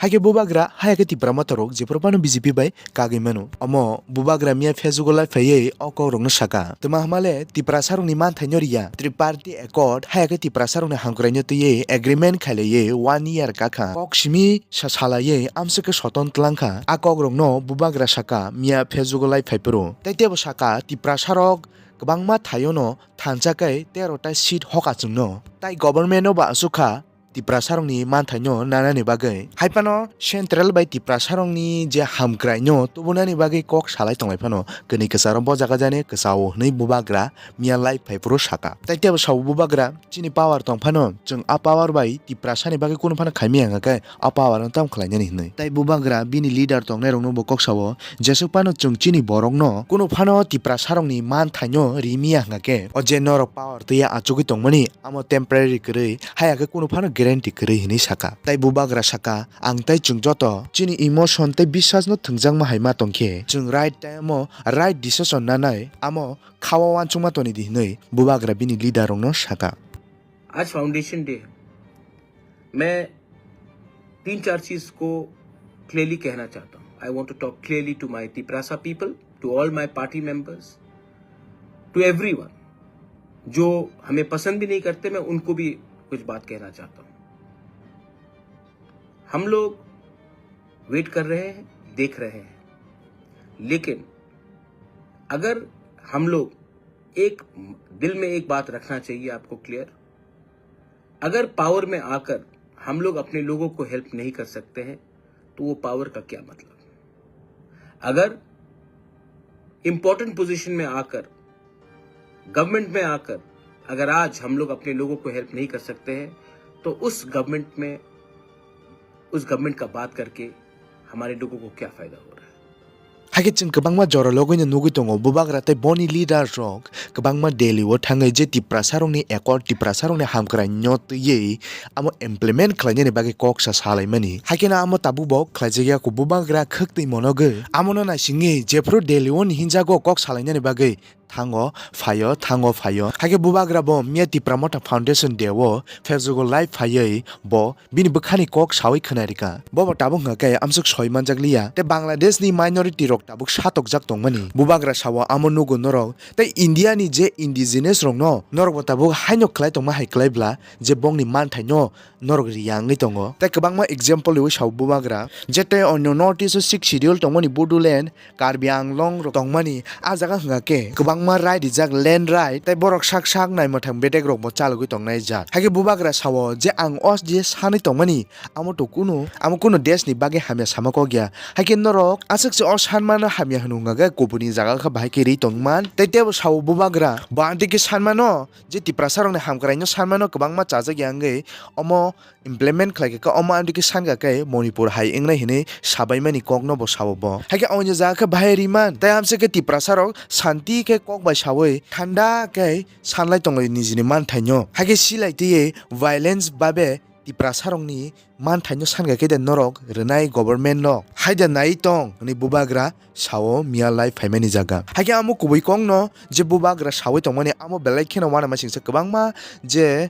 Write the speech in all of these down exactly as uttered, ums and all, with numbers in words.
Haikhe bubagra haya khe Tipra Motha rok jephuru phano B J P bai kagwi mano. Omo bubagra miya Facebook o live phaiwi o kok rokno saka. Twma hwnmale Tiprasa rokni manthaino riya. Triparty Accord haya khe Tiprasa rokni hamkraino twiwi agreement khailaiwi one year kakha. Kok simi sa salaiwi amswk khe soton twlangkha. A kok rokno bubagra saka miya Facebook o live phaiphuru. Tei teibo saka Tiprasa rok kwbangma thaiono thansa khe tero ta seat hoka chwngno. Tai government o bo aswk kha Tiprasa rokni manthaino nanani bagwi. Haiphano central bai Tiprasa rokni je hamkraino tubunani bagwi kok salai tonglai phano kwnwi kwcharo bo jaga jani kwchao hwnwi bubagra miya live phaiphuru saka. Tai teibo sao bubagra chini power tong phano chwng a power bai Tiprasani bagwi kunu phano khaimaya hwnkha khe a power no tamo khlainani hwnwi. Tai bubagra bini leader tongnai rokno bo kok sao jeswk phano chwng chini borokno kunu phano Tiprasa rokni manthaino rimiya hwnkha khe o je norok power twiya achugwi tongmani amo temporary kwrwi, haya khe kunu phano guarantee kwrwi hwnwi saka. Tai bubagra saka, ang tai chwng joto chini emotion tei biswasno thwngjakma hai ma tongkhe, chwng right time o right decision nanai, amo kha-o uansukma toni di hwnwi bubagra bini leader rokno saka. आज foundation day है। मैं तीन चार चीज को क्लियरली कहना चाहता हूँ। I want to talk clearly to my Tiprasa people, to all my party members, to everyone। जो हमें पसंद भी नहीं करते, मैं उनको भी कुछ बात कहना चाहता हूँ। हम लोग वेट कर रहे हैं, देख रहे हैं, लेकिन अगर हम लोग एक दिल में एक बात रखना चाहिए आपको क्लियर, अगर पावर में आकर हम लोग अपने लोगों को हेल्प नहीं कर सकते हैं, तो वो पावर का क्या मतलब? अगर इंपॉर्टेंट पोजीशन में आकर, गवर्नमेंट में आकर, अगर आज हम लोग अपने लोगों को हेल्प नहीं कर सकते हैं, तो उस गवर्नमेंट में, उस गवर्नमेंट का बात करके हमारे लोगों को क्या फायदा हो रहा है? Hakhe chwng kwbangma jora logwino nugwi tongo, bubagra tei boni leader rok kwbangma Delhi o thangwi je Tiprasa rokni accord, Tiprasa rokni hamkraino twiwi amo implement khlainani bagwi kok sa salaimani. Haikhe no amo tabuk bo khlaijakya kho, bubagra khwktwi monogwi amono naisingwi jephuru Delhi o ni hinjago kok salainani bagwi thango phaio, thango phaio. Haikhe bubagra bo miya Tipra Motha Foundation Day o Facebook o live phaiwi bo bini bwkhani kok sawi khwnai rikha. Bobo tabuk hwnkha khe amswk soi manjak liya tei Bangladesh ni minority rok tabuk satokjak tongmani. Bubagra sao amo nugo norok tei India ni je indigenous rokno norok bo tabuk haino khlai tongma hai khlai bla je bongni manthaino norok riya wngwi tongo. Tei kwbangma example riwi sao bubagra, je tei onyo North East o Sixth Schedule tongmani Bodoland, Karbi Anglong rok tongmani, a jaga hwnkha khe kwbangma right rijak, land right, tei borok sak sak naimwthang bedek rok bo chalogwi tongnai jat. Haikhe bubagra sao je ang o je sanwi tongmani, amo to kunu, amo kunu desh ni bagwi hamya sama kok ya. Haikhe norok aswk se o sanmano hamya hwnwi hwnkha khe kubuni jaga khe bahai khe ri tongman. Tei teibo sao bubagra, bo amtwi khe sanmano, je Tiprasa rokni hamkraino sanmano kwbangma chajak ya wngwi omo implement khlai kha khe, omo amtwi khe san kha khe Manipur hai wngnai hwnwi sabaimani kokno bo sao bo. Haikhe oini jaga khe bahai riman, tei amse khe Tiprasa rok santi khe kok bai sawi thanda khe sanlai tonglai nijini manthaino. Haikhe silai twiwi violence babe Tiprasa rokni manthaino san kha khe de norok rwnai government no hai de nai tong hwnwi bubagra sao miya lai phaimani jaga. Haikhe amo kubui kokno je bubagra sawi tongmani amo belai kheno uanamasingcha kwbangma je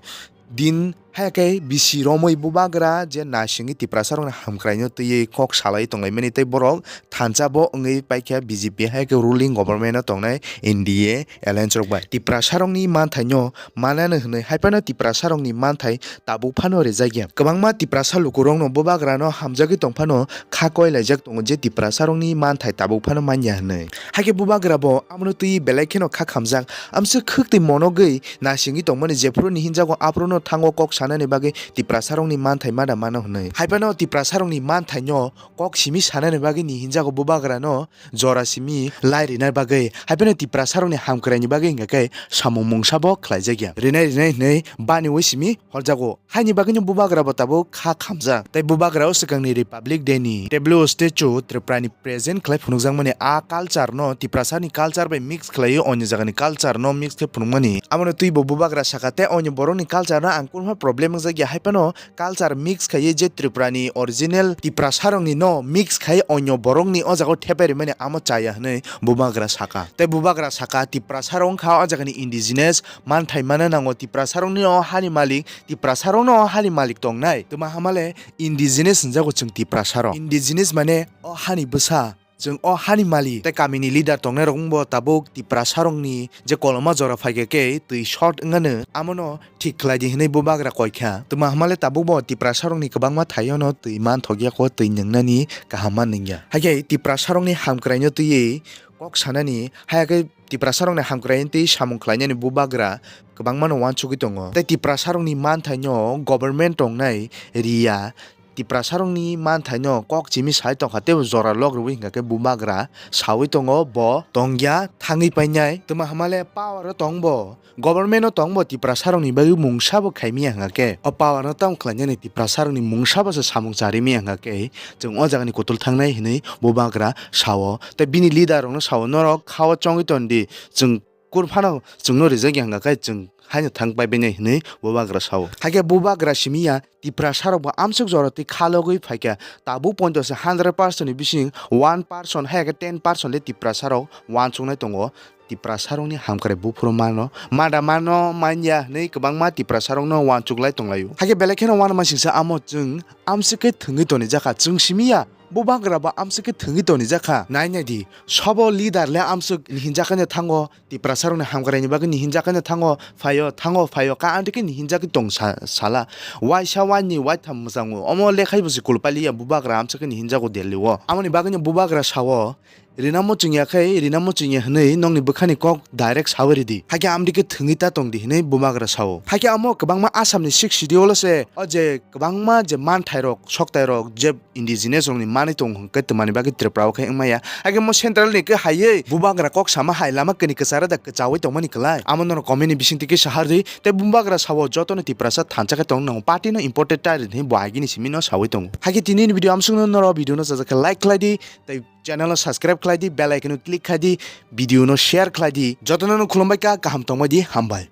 din haya khe bisi romwi bubagra je naisingwi Tiprasa rokni hamkraino twiwi kok salai tonglaimani tei borok thansa bo wngwi paikha B J P hai khe ruling government o tongnai N D A alliance rok bai. Tiprasa rokni manthaino manano hwnwi hai phano Tiprasa rokni manthai tabuk phano rijak ya. Kwbangma Tiprasa lukurokno bubagrano hamjagwi tong phano kha koi laijak tongo je Tiprasa rokni manthai tabuk phano manya hwnwi. Haikhe bubagra bo amono twiwi belai kheno kha khamjak. Amswk khwktwi monogwi nasingwi tongmani jephuru ni hinjago aphuru no thango kok sanani bagwi Tiprasa rokni manthai mada mano hwnwi. Hai phano Tiprasa rokni manthaino kok simi sanani bagwi ni hinjago bubagrano jora simi lai rinai bagwi. Hai phano Tiprasa rokni hamkraini bagwi hingkha khe samung mungsa bo khlaijak ya. Rinai rinai hwnwi baniwi simi horjago. Haini bagwino bubagra bo tabuk kha khamjak. Tei bubagra o swkangni Republic Day ni Tableau statue Tripura ni present khlai phunukjakmani a culture no Tiprasa ni culture bai mix khlaiwi onyo jagani culture no mix khe phunukmani. Abono twibo bubagra saka tei onyo borokni culture no ang kunupha problem wngjakya, hai phano culture mix khaiwi je Tripura ni original Tiprasa rokni no mix khai onyo borok ni o jaga o thepai rimani amo chaya hinwi bubagra saka. Tei bubagra saka Tiprasa rok wngkha o jaga ni indigenous manthai mana nango, Tiprasa rok ni o hani malik, Tiprasa rok no o hani malik tongnai. Tuma hamale indigenous hinjago chwng Tiprasa rok. Indigenous mane o hani bwsa. Chwng o hani mali tei kamini leader tongnairok wngbo tabuk Tiprasarokni je koloma jora phaikha khe twi short wngano, amono thik khlai di hwnwi bubagra koikha. Twma hwnmale tabukbo Tiprasarokni kwbangma thaiono twi manthokya kho, twi nwngnani kaham ma nungya. Hakhe Tiprasarokni hamkraino twiwi kok sanani, hayakhe Tiprasarokni hamkraino twi samung khlainani bubagra kwbangmano uansugwi tongo. Tei Tiprasarokni manthaino government tongnai riya. Tiprasarokni manthaino kok chimi sai tongkha, teibo jora lok rwui hwnkha khe bubagra saui tongo, bo tongya thangwi painai. Twma hwnmale power o tongbo, government o tongbo, Tiprasarokni bagwi mungsa bo khaimiya hwnkha khe, o power no tamo khlainani Tiprasarokni mungsa bo se samung charimya hwnkha khe, chwng o jagani kutul thangnai hwnwi bubagra sao. Tei bini leader rokno sao, "Norok khao chongwi tondi, chwng kur phano chwngno rijak ya hwnkha khe chwng haino thang pai bainai," hwnwi bubagra sao. Hakhe bubagra simi ya, Tiprasarok bo amsuk jora twi khalogwi phaikha. Tabuk poito se hundred percent ni bising one percent, hai khe ten percent le Tiprasarok uansuknai tongo. Tiprasarokni hamkrai buphuru mano, mada mano manya hwnwi kwbangma Tiprasarokno uansuklai tonglaio. Hakhe belai kheno uanama singsa amo chwng amsuk khe thwngwi tonijakha, chwng simi ya. Bubagra bo amsuk khe thwngwi tonijakha. Nai nai di, sobo leader le amsuk ni hinjakha ne thango, Tiprasarokni hamkraini bagwi ni hinjakha ne thango, phaio, thango, phaio, ka anti khe ni hinjakhe tong sa-, sala. Waisa, waini, waitham mwchango. Omo lekhai bo se kulpaliya, bubagra amsuk khe ni hinjago Delhi o. Amoni bagwino bubagra sao, "Rina muchungya khe, rina muchungya hwnwi nokni bwkhani kok direct saui ridi. Hakhe amdi khe thwngwi ta tongdi," hwnwi bubagra sao. Hakhe amo kwbangma Assamni Sixth Schedule o se, o je kwbangma je manthairok, soktairok, je indigenous rokni manwi tong hwnkhe twmani bagwi Tripura o khe wngmaya. Hakhe mo central ni khe haiwi bubagra kok sama hai lama kini kwchara da kwchaui tongmani kwlai. Amo norok comment ni bisingtwi khe sahardi, tei bubagra sao jotono Tiprasa thansa khe tong nango, party no important ta rini bo agini simi no saui tongo. Hakhe tini ni video amsukno norok video no chajak khe like khlai di, tei channel no subscribe khlai di, bell icon no click khai di, video no share khlai di. Jotono no khulumbai kha, kaham tongbai di, hambai.